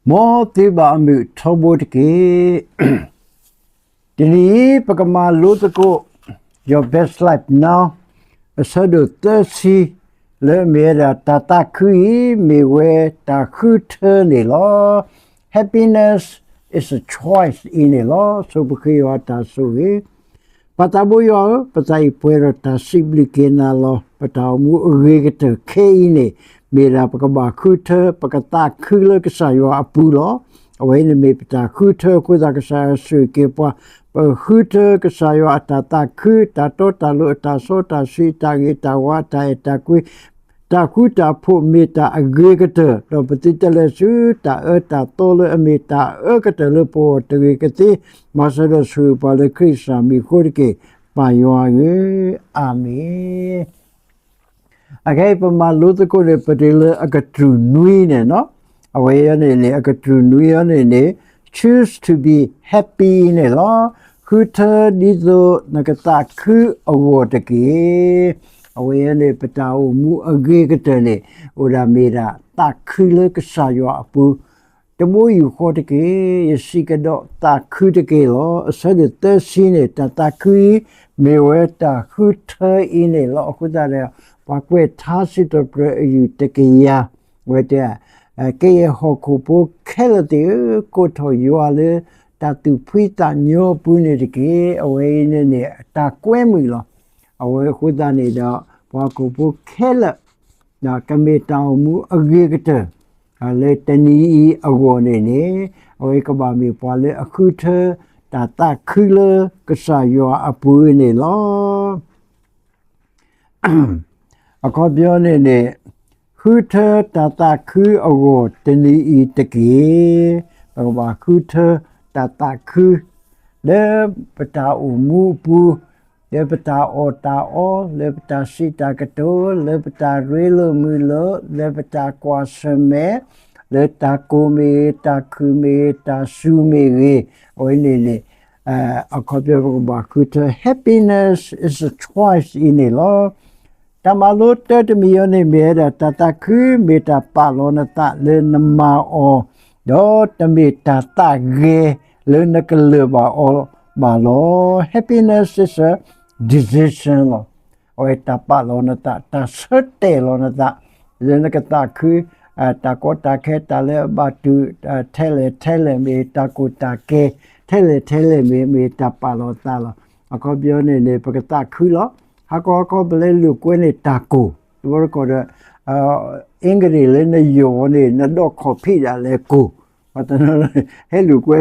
မ်သုဘၣ်အမုာ်ထီဘိတက့ၢ်. တနံၤအံၤ ပကမၤလိသကိး Your Best Life Now အဆၢဒိၣ်သၢဆံ လၢအမ့ၢ်ဝဲဒၣ် တၢ်သးခုအံၤ မ့ၢ်ဝဲတၢ်ဃုထၢန့ၣ်လီၤ. Happiness is a choice အံၤန့ၣ်လီၤ. ဆိပဃ့ယွၤတၢ်ဆိၣ်ဂ့ၤ ပၢ်သးဘိယွၤဧၢ, ပသးအံၤပှဲၤဒီးတၢ်စံးဘျုးက့ၤနၤလီၤ. ပတၢ်အိၣ်မူအဂ့ၤကတၢၢ်ခဲအံၤန့ၣ် မ့ၢ်ဒၣ်ပကဘၣ်ဃုထၢ ပကသးခုလၢကစၢ်ယွၤအပူၤလီၤ. အဝဲအံၤန့ၣ်မ့ၢ်ပတၢ်ဃုထၢအဃိသတး ကစၢ်ယွၤဆိၣ်ဂ့ၤက့ၤပှၤ, ပဃုထၢကစၢ်ယွၤအတၢ်သးခု, တၢ်တီတၢ်လိၤ, အတၢ်စီတၢ်ဆှံ, အတၢ်ဂ့ၤတၢ်ဝါ, အတၢ်အဲၣ်တၢ်ကွံ တၢ်ဃူတၢ်ဖိးမ့ၢ်တၢ်အဂ့ၤကတၢၢ်, ဒီးပသုတလဲၤဆူတၢ်အၢတၢ်သီလၢအမ့ၢ်တၢ်အၢကတၢၢ်လၢပဂီၢ်တဂ့ၤကသ့, မၤစၢၤဒီးဆိၣ်ဂ့ၤပှၤလၢခရံာ်ကစၢ်မံၤအဃိတက့ၢ်, ပၢ်ယွၤဧၢ, အၤမ့ၣ်. အခဲအံၤပမၤလိသကိးန့ၣ် ပတုၤလၢအကတြူၢ်နွံန့ၣ်လီၤ. အဝဲအံၤန့ၣ်န့ၣ် အကတြူၢ်နွံအံၤန့ၣ်န့ၣ် choose to be happy န့ၣ်လီၤ. ဃုထၢဒ်သိးနကသးခုအဂီၢ်တက့ၢ်. အဝဲအံၤန့ၣ် ပတၢ်အိၣ်မူအဂ့ၤကတၢၢ်န့ၣ် အိၣ်ဒၣ်မ့ၢ်ဒၣ်သးခုလၢကစၢ်ယွၤအပူၤ, တဘိယူၢ်ဃီတက့ၢ်, ယစံးကဒီးသးခုတက့ၢ်လီၤ. အဆၢဒိၣ်သၢဆံန့ၣ် တၢ်သးခုအံၤ မ့ၢ်ဝဲတၢ်ဃုထၢအံၤန့ၣ်လီၤ. အဃိသတးဒီး ပှၤကွဲးထါစံးထီၣ်ပတြၢၤအယုၢ်တကယၤ ဝဲတဲ ကယဲၢ်ဟီၣ်ခိၣ်ဖိခဲလၢာ်သ့ၣ်ဧၢ, ကိးထီၣ်ယွၤလၢတၢ်သူၣ်ဖှံသးညီအပူၤန့ၣ်တက့ၢ်. အဝဲအံၤန့ၣ်န့ၣ် အတၢ်ကွဲမုာ်လီၤ. အဝဲအဃိသတးန့ၣ်ဒီး ပှၤဟီၣ်ခိၣ်ဖိခဲလၢာ် ကမ့ၢ်တၢ်အိၣ်မူအဂ့ၤကတၢၢ် လၢတနံၤအံၤအဂီၢ်န့ၣ်န့ၣ် အဝဲကဘၣ်မ့ၢ်ပှၤလၢအဃုထၢ တၢ်သးခုလၢကစၢ်ယွၤအပူၤန့ၣ်လီၤ. အခီပညီန့ၣ်န့ၣ် ဃုထၢတၢ်သးခုအဂီၢ်တနံၤအံၤတက့ၢ်. ပကဘၣ်ဃုထၢတၢ်သးခု လၢပတၢ်အိၣ်မူအပူၤ, လၢပတၢ်အီၣ်တၢ်အီ, လၢပတၢ်စံးတၢ်ကတိၤ, လၢပတၢ်ရ့လိာ်မုာ်လိာ်, လၢပတၢ်ကွၢ်ဆၢၣ်မဲာ်, လၢတၢ်ကိၢ်မ့ၢ်ဂ့ၤ, တၢ်ခုၣ်မ့ၢ်ဂ့ၤ, တၢ်စူၤမ့ၢ်ဂ့ၤ, အဝဲန့ၣ်န့ၣ် အခီပညီပကဘၣ်ဃုထၢ happiness is a choice အံၤန့ၣ်လီၤ. တၢ်မၤလိတၢတမံၤအံၤန့ၣ် မ့ၢ်ဝဲဒၣ် တၢ်သးခုမ့ၢ်တၢ်ပာ်လီၤနသးလၢနမၤအီၤ, ဒီးတမ့ၢ်တၢ်သးဂဲၤလၢနကလၢၤဘၣ်အီၤဘၣ်လီၤ. Happiness is a decision လီၤ. အဝဲတၢ်ပာ်လီၤနသး တၢ်ဆၢတဲာ်လီၤနသး လၢနကသးခု တၢ်ကီတၢ်ခဲ တၢ်လၢအဘၣ်တုာ် ထဲလဲၣ်ထဲလဲၣ်မ့ၢ် တၢ်ကိၢ်တၢ်ကဲ ထဲလဲၣ်ထဲလဲၣ်မ့ၢ် မ့ၢ်တၢ်ပာ်လီၤသးလီၤ. အခီပညီန့ၣ်န့ၣ် ပကသးခုလီၤ. ဟါကီဟါကီပလဲလိာ်ကွဲန့ၣ် တၢ်ကိၢ်, တဘျီတခီၣ်ဒီး အ့ကရံးလၢနယီၤန့ၣ် နဒီးခီၣ်ဖံးဒၣ်လဲာ်ကိၢ်, ဟဲလိာ်ကွဲ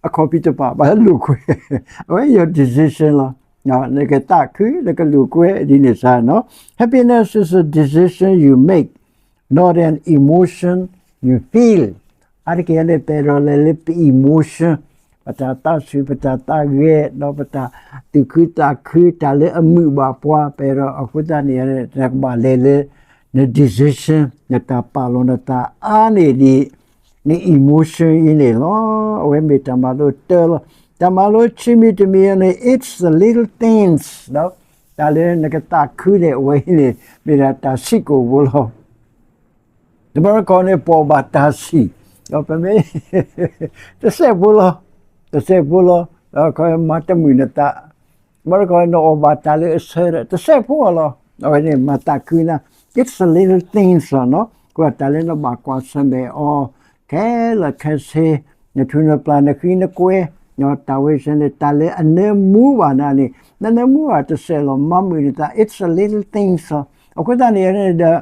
အခီၣ်ဖံးတပာ်ဘၣ်လိာ်ကွဲ, အဝဲ your decision လီၤ. နကသးခု နကလိာ်ကွဲဒ်န့ၣ်စ့ၢ်နီၤ. Happiness is a decision you make, not an emotion you feel. အါတက့ၢ်န့ၣ် ပအဲၣ်ဒိးလဲၤလၢပ emotion, ပတၢ်သးဆူၣ် ပတၢ်သးဂဲၤ ဒီးပတၢ်သူၣ်ခုသးခု တၢ်လၢအမုာ်ဘၣ်ပှၤ ပအဲၣ်ဒိးအဃိသတးန့ၣ် နကဘၣ်လဲၤလၢ န decision နတၢ်ပာ်လီၤနသးအါန့ၢ်ဒံး န emotion အံၤန့ၣ်လီၤ. အဝဲမ့ၢ်တၢ်မၤလိတၢလီၤ. တၢ်မၤလိခံမံၤတမံၤအံၤန့ၣ် it's the little things တၢ်လၢနကသးခုန့ၣ် အဝဲအံၤန့ၣ် မ့ၢ်ဒၣ်တၢ်ဆံးကိာ်ဖိလီၤ. တဘျီတခီၣ်န့ၣ် ပအီၣ်ဘၣ်တၢ်ဆံး, ဒီးပမ့ၢ် တစဲးဖိလီၤ, တစဲးဖိလီၤ, ဒီးခီမၤတမုာ်နသး, တဘျီတခီၣ်နအီၣ်ဘၣ်တၢ်လၢအဆၢဒီး တစဲးဖိအီၤလီၤ. အဝဲန့ၣ်မၤသးခုနၤ, it's the little things လီၤနီၤ. အဃိတၢ်လၢနဘၣ်ကွၢ်ဆၢၣ်မဲာ်အီၤ ခဲလၢာ်ခဲဆ့, နထူၣ်နပျၢ် နဃံနကွဲ, တၢ်ဝဲဆၢန့ၣ် တၢ်လၢအနၢမူဘၣ်နၤန့ၣ် နနၢမူဘၣ်တစဲးလီၤ မၤမုာ်နသး it's the little things လီၤ. အဃိသတးန့ၣ်န့ၣ်ဒီး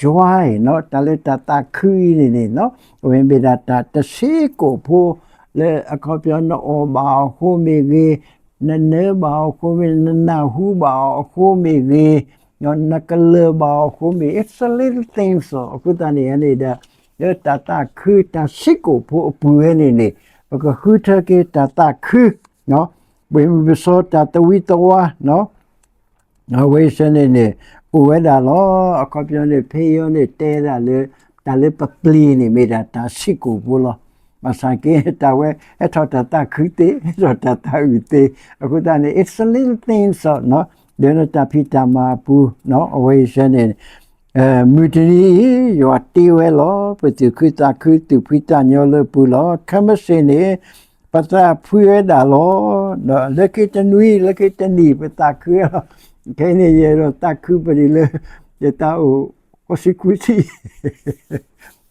joy နီၤ တၢ်လၢတၢ်သးခုအံၤန့ၣ်န့ၣ်နီၤ အဝဲမ့ၢ်ဒၣ်တၢ်တဆံးကိာ်ဖိ လၢအခီပညီနအီၣ်ဘၣ်အီၤအဃိမ့ၢ်ဂ့ၤ, နနၢဘၣ်အီၤအဃိမ့ၢ်, နနၢ်ဟူဘၣ်အီၤအဃိမ့ၢ်ဂ့ၤ, နကလၢၤဘၣ်အီၤအဃိမ့ၢ် it's the little things လီၤ. အဃိသတးန့ၣ်န့ၣ်ဒီး လၢတၢ်သးခု တၢ်ဆံးကိာ်ဖိအပူၤဝဲန့ၣ်န့ၣ် ပကဃုထၢက့ၤတၢ်သးခု ပှ့ၤမုၢ်ပစီတၢ်သဝံသဝါ အဝဲဆၢန့ၣ်န့ၣ် အိၣ်ဝဲဒၣ်လီၤ. အခီပညီန့ၣ် ဖဲအံၤန့ၣ် တဲဒၣ်လၢ တၢ်လၢပပျ့ၤန့ၣ် မ့ၢ်ဒၣ်တၢ်ဆံးကိာ်ဖိလီၤ. ဘၣ်ဆၣ်က့ တၢ်ဝဲ ဟဲထီၣ်တၢ်သးခုသ့, ဟဲထီၣ်တၢ်သးအုးသ့, အဃိသတးန့ၣ် it's the little things လီၤ. လၢနတၢ်ဖံးတၢ်မၤအပူၤ အဝဲဆၢန့ၣ် မုၢ်တနံၤအံၤ ယွၤတ့ဝဲလီၤ. ပသူၣ်ခုသးခု သူၣ်ဖှံသးညီလၢအပူၤလီၤ. ခဲမုၢ်ဆ့ၣ်န့ၣ် ပသးဖှံဝဲဒၣ်လီၤ. လၢခံတနွံ လၢခံတနံၣ် ပသးခုဝဲလီၤ. ခဲအံၤန့ၣ် ယအဲၣ်ဒိးသးခုပဒံးလၢ ယတၢ်အိၣ်ဃိးဆံခွံဆံ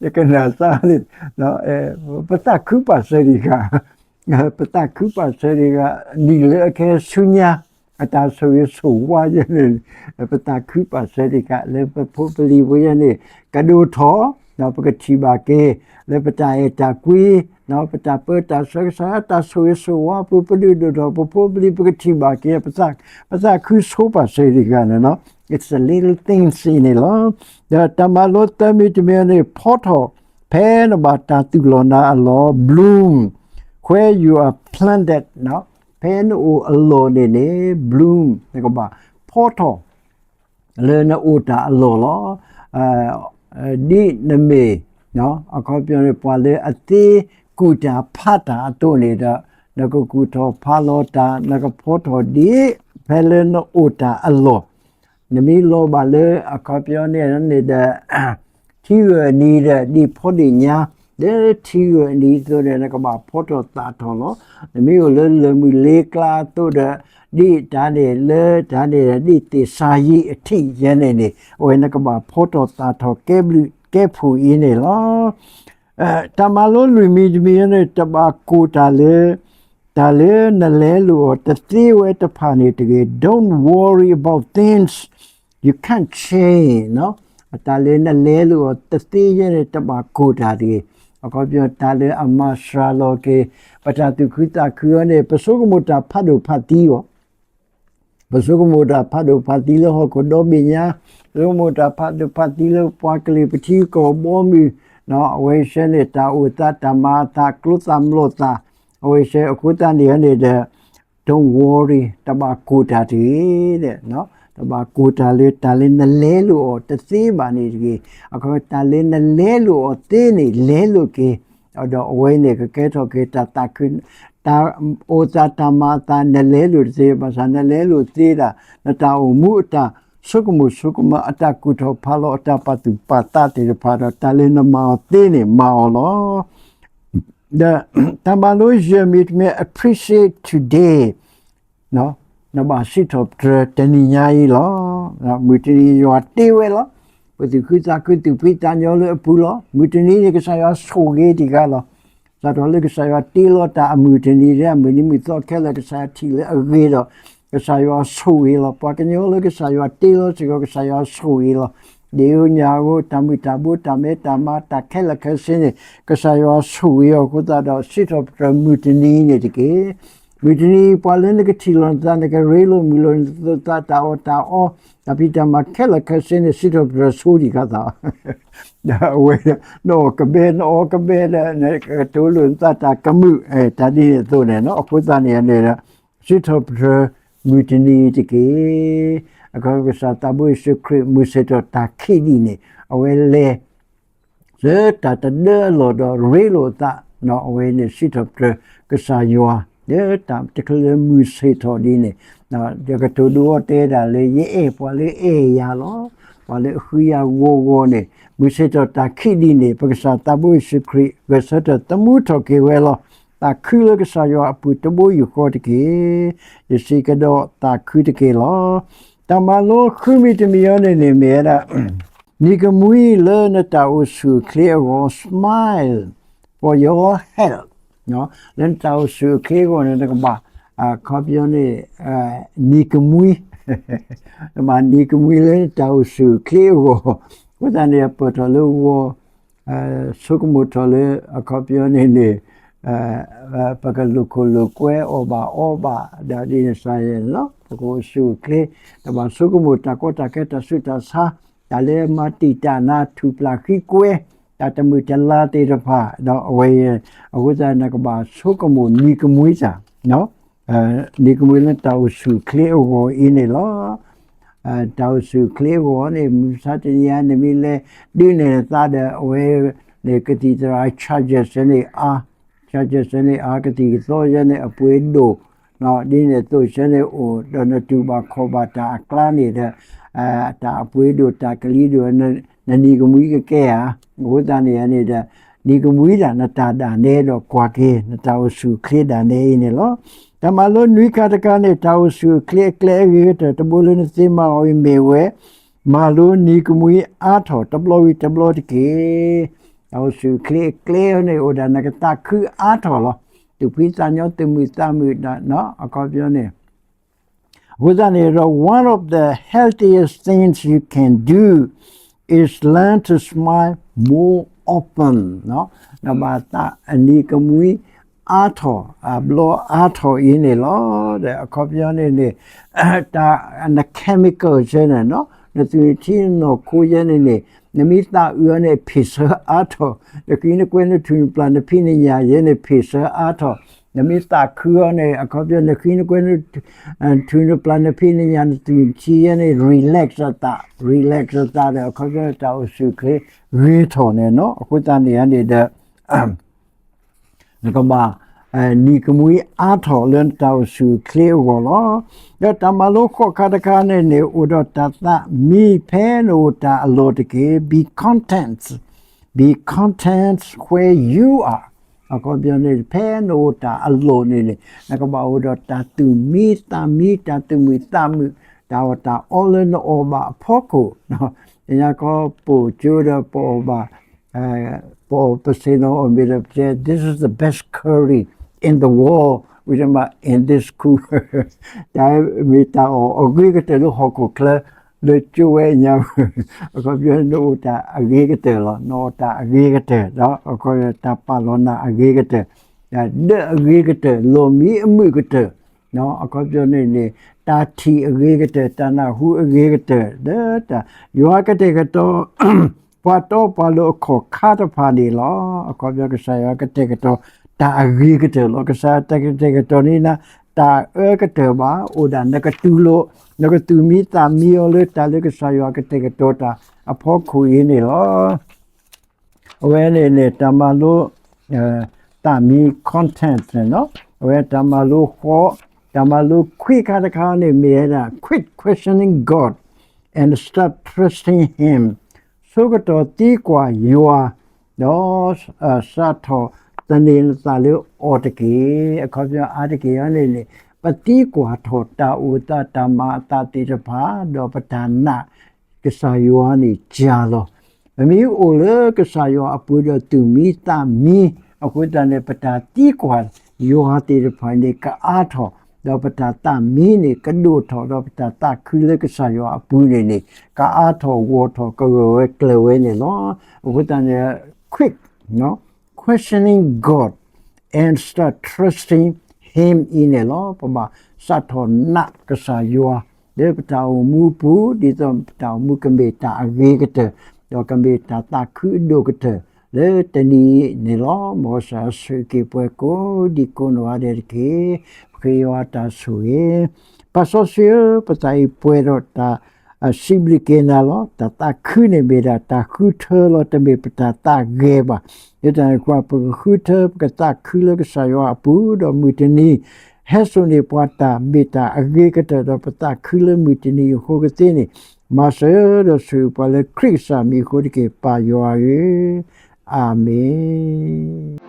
ယကနၣ်သးန့ၣ် ပသးခုပာ်စၢၤတံၢ်ဃာ် ပသးခုပာ်စၢၤတံၢ်ဃာ် နံၣ်လၢအကဟဲဆူညါ အတၢ်ဆိၣ်ဂ့ၤဆိၣ်ဝါယဲန့ၣ် ပသးခုပာ်စၢၤတံၢ်ဃာ်လၢပဖိပလံၤဖိယဲန့ၣ် ကဒိၣ်ထီၣ် ဒီးပကထံၣ်ဘၣ်က့ၤ လၢပတၢ်အဲၣ်တၢ်ကွံ ဒီးပတၢ်ပၢတၢ်ဆှၢ ကစၢ်ယွၤတၢ်ဆိၣ်ဂ့ၤဆိၣ်ဝါပူၤ ပဒုးဒိၣ်ထီၣ် ပဖိပလံၤ ပကထံၣ်ဘၣ်က့ၤ ပသးခုဆိပာ်စၢၤတံၢ်ဃာ်န့ၣ်လီၤ. It's the little things အံၤန့ၣ်လီၤ. ဒီးတၢ်မၤလိသၢမံၤတမံၤန့ၣ် ဖီထီၣ် ဖဲနဘၣ်တၢ်သူၣ်လီၤနၤအလီၢ် bloom where you are planted ဖဲနအိၣ်အလီၢ်န့ၣ်န့ၣ် bloom နကဘၣ်ဖီထီၣ် လၢနအိၣ်တၢ်အလီၢ်လီၤ. ဒ်နမ့ၢ် အခီပညီန့ၣ် ပှၤလၢအသ့ကူၣ်တၢ်ဖးတၢ်အသိးန့ၣ်ဒီး နကကူၣ်ထီၣ်ဖးလီၤတၢ် နကဖီထီၣ်ဒ် ဖဲလၢနအိၣ်တၢ်အလီၢ် နမ့ၢ်လီၤဘၣ်လၢအခီပညီန့ၣ်န့ၣ်ဒီး ထံဂၢၢ်အနံၤဒီး ဒ်ဖီဒ့ၣ်ညါ လၢထံဂၢၢ်အနံၤအသိးန့ၣ် နကဘၣ်ဖီထီၣ်သၣ်ထီၣ်လီၤ. နမ့ၢ်အိၣ်လၢလၢၢ်မုၢ်လ့ကျါအသိးဒီး ဒ်တၢ်န့ၣ်လၢတၢ်န့ၣ် ဒ်သ့ၣ်စၤယံးအထံးယဲန့ၣ်န့ၣ် အဝဲနကဘၣ်ဖီထီၣ်သၣ်ထီၣ်ကဲဘျုးကဲဖှိၣ်အံၤန့ၣ်လီၤ. တၢ်မၤလိလွံၢ်မံၤတမံၤန့ၣ် တဘၣ်ကိၢ်တၢ်လၢ တၢ်လၢနလဲလိာ်အီၤတသ့ဝဲတဖၣ်န့ၣ်တဂ့ၤ. Don't worry about things you can't change တၢ်လၢနလဲလိာ်အီၤတသ့ယဲန့ၣ် တဘၣ်ကိၢ်တၢ်တဂ့ၤ. အခီပညီတၢ်လၢအမၤစှၤလီၤက့ၤ ပတၢ်သူၣ်ခုသးခုအီၤန့ၣ် ပဆိကမိၣ်တၢ်ဖးဒိၣ်ဖးသံအီၤ ပဆိကမိၣ်တၢ်ဖးဒိၣ်ဖးသံလၢဟီၣ်ခိၣ်ဒီဘ့ၣ်ညါ, ပဆိကမိၣ်တၢ်ဖးဒိၣ်ဖးသံလၢပှၤကလုာ်ပထံကီၢ်ဘီမုၢ်, အဝဲဆဲန့ၣ် တၢ်အိၣ်သးတၢ်မၤအသး ကျိသၣ်မျိာ်သၣ်, အဝဲဆဲအဃိသတးန့ၣ်န့ၣ်ဒီး don't worry တဘၣ်ကိၢ်တၢ်တဂ့ၤ, တဘၣ်ကိၢ်တၢ်လၢတၢ်လၢနလဲလိာ်အီၤတသ့ဘၣ်န့ၣ်တဂ့ၤ, အခီတၢ်လၢနလဲလိာ်အီၤသ့န့ၣ် လဲလိာ်က့ၤ ဒီးအဝဲန့ၣ်ကကဲထီၣ်က့ၤတၢ်သးခု, တၢ်အိၣ်သးတၢ်မၤအသး နလဲလိာ်တသ့ ဘၣ်ဆၣ်နလဲလိာ်သ့ဒၣ် နတၢ်အိၣ်မူအတၢ်ဆိကမိၣ်ဆိကမး အတၢ်ကူၣ်ထီၣ်ဖးလီၤ အတၢ်ပာ်သူၣ်ပာ်သးသ့ၣ်တဖၣ်ဒီး တၢ်လၢနမၤအီၤသ့န့ၣ် မၤအီၤလီၤ. ဒီးတၢ်မၤလိယဲၢ်မံၤတမံၤ appreciate today နဘၣ်စံးထီၣ်ပတြၢၤတနံၤညါအံၤလီၤ. မုၢ်တနံၤယွၤတ့ဝဲလီၤ. ပသူၣ်ခုသးခုသူၣ်ဖှံသးညီလၢအပူၤလီၤ. မုၢ်တနံၤန့ၣ် ကစၢ်ယွၤဆိၣ်ဂ့ၤတံၢ်ဃာ်လီၤ. စးထီၣ်လၢကစၢ်ယွၤတ့လီၤတၢ်အမုၢ်တနံၤ လၢအမုၢ်နံၤမုၢ်သီခဲလၢာ် ကစၢ်ယွၤထံၣ်လၢအဂ့ၤဒီး ကစၢ်ယွၤဆိၣ်ဂ့ၤလီၤ. ပှၤကညီလၢကစၢ်ယွၤတ့လီၤစ့ၢ်ကီး ကစၢ်ယွၤဆိၣ်ဂ့ၤလီၤ. ဒ်အညါအဃိ တၢ်မုၢ်တၢ်ဘိ တၢ်မဲတၢ်မါ တၢ်ခဲလၢာ်ခဲဆ့န့ၣ် ကစၢ်ယွၤဆိၣ်ဂ့ၤအီၤအဃိသတးဒီး စံးထီၣ်ပတြၢၤမုၢ်တနံၤန့ၣ်တက့ၢ်. မုၢ်တနံၤ ပှၤလၢနကထံၣ်လိာ်နသး နကရ့လိာ်မုာ်လိာ်နသး တၢ်အီၣ်တၢ်အီ တၢ်ဖံးတၢ်မၤခဲလၢာ်ခဲဆ့န့ၣ် စံးထီၣ်ပတြၢၤဆိဒံးဃာ်သး ဒီးအဝဲ နအီၣ်ကဘဲ နအီကဘဲဒီး နကတိၤလိာ်နသးတၢ်ကမုာ် တၢ်ဒ်န့ၣ်အသိးန့ၣ် အဃိသတးန့ၣ်န့ၣ် စံးထီၣ်ပတြၢၤမုၢ်တနံၤတက့ၢ်. အခီပညီကစၢ်သးဘိယ့ၣ်ၡူးခရံာ်မုၢ်ဆ့ၣ်ထီၣ်တၢ်ခံးဒ်န့ၣ် အဝဲလဲၤ လၢတၢ်တဒၢအလီၢ်ဒီးရ့လိာ်အသး အဝဲန့ၣ်စံးထီၣ်ပတြၢၤကစၢ်ယွၤ လၢတၢ်တချုးလၢမုၢ်ဆ့ၣ်ထီၣ်ဒ်န့ၣ် ယကတိၤဒုးအီၤတဲဒၣ်လၢ ယအဲၣ်ပှၤလၢအဲၣ်ယၤလီၤ. ပှၤလၢအဃုယၤဂီၤဂီၤန့ၣ် မုၢ်ဆ့ၣ်ထီၣ်တၢ်ခံးဒ်န့ၣ် ပကစၢ်သးဘိယ့ၣ်ၡူးခရံာ် ဂဲၤဆၢထၢၣ်သမူထီၣ်က့ၤဝဲလီၤ. သးခုလၢကစၢ်ယွၤအပူၤတဘိယူၢ်ဃီတက့ၢ်. ယစံးကဒီးသးခုတက့ၢ်လီၤ. တၢ်မၤလိဃုမံၤတမံၤအံၤန့ၣ်န့ၣ်မ့ၢ်ဝဲဒၣ် နံၤကမှံလၢနတၢ်အိၣ်ဆူၣ်အိၣ်ချ့အဂီၢ် smile for your health လၢနတၢ်အိၣ်ဆူၣ်အိၣ်ချ့အဂီၢ်န့ၣ် နကဘၣ် အခီပညီန့ၣ် နံၤကမှံ နဘၣ်နံၤကမှံလၢနတၢ်အိၣ်ဆူၣ်အိၣ်ချ့အဂီၢ် အဃိသတးန့ၣ် ပၢၢ်ထီၣ်လၢဂီၤ ဆိကမိၣ်ထီၣ်လၢ အခီပညီန့ၣ်န့ၣ် ပကလိာ်ခိၣ်လိာ်ကွဲအီၣ်ဘၣ်အီဘၣ် ဒီးဒ်န့ၣ်စ့ၢ်ကီးလီၤ. ပကအိၣ်ဆူၣ်အိၣ်ချ့ တဘၣ်ဆိကမိၣ်တၢ်ကီတၢ်ခဲတၢ်ဆူးတၢ်ဆါ တၢ်လၢမၤတံာ်တာ်နၤ ထူၣ်ပျၢ်ဃံကွဲ တၢ်တမုာ်တလၤသ့ၣ်တဖၣ် ဒီးအဝဲ အဃိသတးနကဘၣ်ဆိကမိၣ်နံၤကမှံတၢ် နံၤကမှံလၢတၢ်အိၣ်ဆူၣ်အိၣ်ချ့အဂီၢ်အံၤန့ၣ်လီၤ. တၢ်အိၣ်ဆူၣ်အိၣ်ချ့အဂီၢ်န့ၣ် မုၢ်မဆါတနံၤအံၤ နမ့ၢ်လဲၤဒုးနဲၣ်နသးဒီး အဝဲန့ၣ် ကသံၣ်သရၣ် charge စ့ၢ်န့ၣ်အါ, charge စ့ၢ်န့ၣ်အါ ကသံၣ်ကသီယဲန့ၣ် အပှ့ၤဒိၣ် ဒ်န့ၣ်အသိးဆၢန့ၣ်အိၣ် ဒီးနတူၢ်ဘၣ်ခီၣ်ဘၣ်တၢ်အကျါန့ၣ်ဒီး တၢ်အပှ့ၤဒိၣ်တၢ်ကလံၤဒိၣ် နနံၤကမှံကကဲဧါ. အဃိသတးန့ၣ်န့ၣ်ဒီး နံၤကမှံဒၣ်နတၢ်ဒၣ်နဲဒီးကွၢ်က့ၤ နတၢ်အိၣ်ဆူၣ်အိၣ်ချ့ဒၣ်နဲအံၤန့ၣ်လီၤ. တၢ်မၤလိနွံခါတခါန့ၣ် တၢ်အိၣ်ဆူၣ်အိၣ်ချ့အကျဲအဂ့ၤကတၢၢ် တဘိလၢနသ့မၤအီၤအံၤမ့ၢ်ဝဲ မၤလိနံၤကမှံအါထီၣ်တဘျီဝံၤတဘျီတက့ၢ်. တၢ်အိၣ်ဆူၣ်အိၣ်ချ့အကျဲန့ၣ် အိၣ်ဒၣ်နကသးခုအါထီၣ်လီၤ. သူၣ်ဖှံသးညီ သူၣ်မုာ်သးမုာ် အခီပညီန့ၣ် အဃိသတးန့ၣ်ဒီး one of the healthiest things you can do is learn to smile more often. နဘၣ်သးအနံၤကမှံအါထီၣ် အဘျီအါထီၣ်အံၤန့ၣ်လီၤ. ဒီးအခီပညီန့ၣ်န့ၣ် တၢ် န chemical ဆၢန့ၣ် နသွံၣ်နထံနနီၢ်ခိယဲန့ၣ်န့ၣ် နမ့ၢ်သးအုးအီၤန့ၣ် ဖ့ၣ်ဆၢအါထီၣ်, နဃံနကွဲနထူၣ်နပျၢ်နဖံးနညၣ်ယဲန့ၣ် ဖ့ၣ်ဆၢအါထီၣ်, နမ့ၢ်သးခုအီၤန့ၣ် အခီပညီ နဃံနကွဲ နထူၣ်နပျၢ်နဖံးနညၣ်နသွံၣ်နထံယဲန့ၣ် relax အသး, relax အသးဒီး အခီပညီ တၢ်အိၣ်ဆူၣ်အိၣ်ချ့ဂ့ၤထီၣ်န့ၣ်နီၤ. အဃိသတးန့ၣ်န့ၣ်ဒီး နကဘၣ် နံၤကမှံအါထီၣ်လၢနတၢ်အိၣ်ဆူၣ်အိၣ်ချ့အဂီၢ်လီၤ. ဒီးတၢ်မၤလိဃိးခါတခါန့ၣ်န့ၣ် အိၣ်ဒီးတၢ်သးမံဖဲနအိၣ်တၢ်အလီၢ်တက့ၢ်. Be content, be content where you are. အခီပညီန့ၣ် ဖဲနအိၣ်တၢ်အလီၢ်န့ၣ်န့ၣ် နကဘၣ်အိၣ်ဒီးတၢ်သူၣ်မံသးမံ တၢ်သူၣ်မုာ်သးမုာ် တၢ်အီၣ်တၢ်အီလၢနအီၣ်ဘၣ်အဖီခိၣ် ညါခီပိာ်ကၠိဒီးပအီၣ်ဘၣ် ပအီၣ်ပစ့ၢ်နီၤအီၣ်မ့ၢ်ဒီး this is the best curry in the world ဝံၤတမး in this school တၢ်မ့ၢ်တၢ်အီၣ်အဂ့ၤကတၢၢ်လၢဟီၣ်ခိၣ်ချၢ လၢကၠိဝဲအညါ အခီပညီ နအိၣ်တၢ်အဂ့ၤကတၢၢ်လီၤ. နအီၣ်တၢ်အဂ့ၤကတၢၢ် အခီပညီ တၢ်ပာ်လီၤနၤအဂ့ၤကတၢၢ် တၢ်ဒၢးအဂ့ၤကတၢၢ် လီၢ်မံအမုာ်ကတၢၢ် အခီပညီန့ၣ်န့ၣ် တၢ်ထံၣ်အဂ့ၤကတၢၢ် တၢ်နၢ်ဟူအဂ့ၤကတၢၢ် လၢတၢ် ယွၤကတဲာ်ကတီၤ ပှၤတီပှၤလိၤအခီၣ်ခါတဖၣ်န့ၣ်လီၤ. အခီပညီ ကစၢ်ယွၤကတဲာ်ကတီၤ တၢ်အဂ့ၤကတၢၢ်လီၤ. ကစၢ်ယွၤတၢ်ကတဲာ်ကတီၤန့ၣ် တၢ်အၢကတၢၢ်ဘၣ် အိၣ်ဒၣ်နကတူၢ်လိာ် နကသူၣ်မံသးမံအီၤလၢတၢ်လၢကစၢ်ယွၤကတဲာ်ကတီၤတၢ်အဖီခိၣ်အံၤန့ၣ်လီၤ. အဝဲန့ၣ်န့ၣ် တၢ်မၤလိ သးမံ content န့ၣ်လီၤ. အဝဲတၢ်မၤလိဃိး တၢ်မၤလိခွံခါတခါန့ၣ် မ့ၢ်ဝဲဒၣ် quit questioning God and start trusting Him ဆိကတီၢ်သံကွၢ်ယွၤ ဒီး စးထီၣ်သန့ၤနသးလၢအီၤတက့ၢ်. အခီပညီအါတက့ၢ်အံၤန့ၣ်န့ၣ် ပသံကွၢ်ထီၣ်တၢ်အိၣ်သးတၢ်မၤအသးသ့ၣ်တဖၣ် ဒီးပတၢ်နာ် ကစၢ်ယွၤန့ၣ်ကၢ်လီၤ. ပမ့ၢ်အိၣ်လၢကစၢ်ယွၤအပူၤဒီးသူၣ်မံသးမံ အဃိသတးန့ၣ် ပတၢ်သံကွၢ်ယွၤသ့ၣ်တဖၣ်န့ၣ် ကအါထီၣ် ဒီးပတၢ်သးမံန့ၣ် ကဒိၣ်ထီၣ် ဒီးပတၢ်သးခုလၢကစၢ်ယွၤအပူၤန့ၣ်န့ၣ် ကအါထီၣ်ဂီၢ်ထီၣ်ကဂၢၢ်ဝဲကျၢၤဝဲန့ၣ်လီၤ. အဃိသတးန့ၣ် quit questioning God and start trusting Him အံၤန့ၣ်လီၤ. ပဘၣ်စးထီၣ်နာ်ကစၢ်ယွၤ လၢပတၢ်အိၣ်မူပူၤ ဒ်သိးပတၢ်အိၣ်မူကမ့ၢ်တၢ်အဂ့ၤကတၢၢ် ဒီးကမ့ၢ်တၢ်သးခုအဒိၣ်ကတၢၢ် လၢတနံၤအံၤန့ၣ်လီၤ. မ်ကစၢ်ယွၤဆိၣ်ဂ့ၤက့ၤပှၤကိးဒံကိးနီၢ်ဂၤဒဲးတက့ၢ်. ပဃ့ယွၤတၢ်ဆိၣ်ဂ့ၤ ပၢ်စီဆှံဧၢ, ပသးအံၤပှဲၤဒီးတၢ် စံးဘျုးက့ၤနၤလီၤ. တၢ်သးခုန့ၣ်မ့ၢ်ဒၣ်တၢ်ဃုထၢလီၤ, တမ့ၢ်ပတၢ်သးဂဲၤဘၣ်. လၢတၢ်န့ၣ်အဃိ ပကဃုထၢ ပကသးခုလၢကစၢ်ယွၤအပူၤ ဒီးမုၢ်တနံၤ ဟဲစိာ်န့ၢ်ပှၤတၢ်မ့ၢ်တၢ်အဂ့ၤကတၢၢ် ဒီးပသးခုလၢမုၢ်တနံၤအဃိကသ့န့ၣ် မၤစၢၤဒီးဆိၣ်ဂ့ၤပှၤလၢခရံာ်ကစၢ်မံၤအဃိတက့ၢ်, ပၢ်ယွၤဧၢ, အၤမ့ၣ်.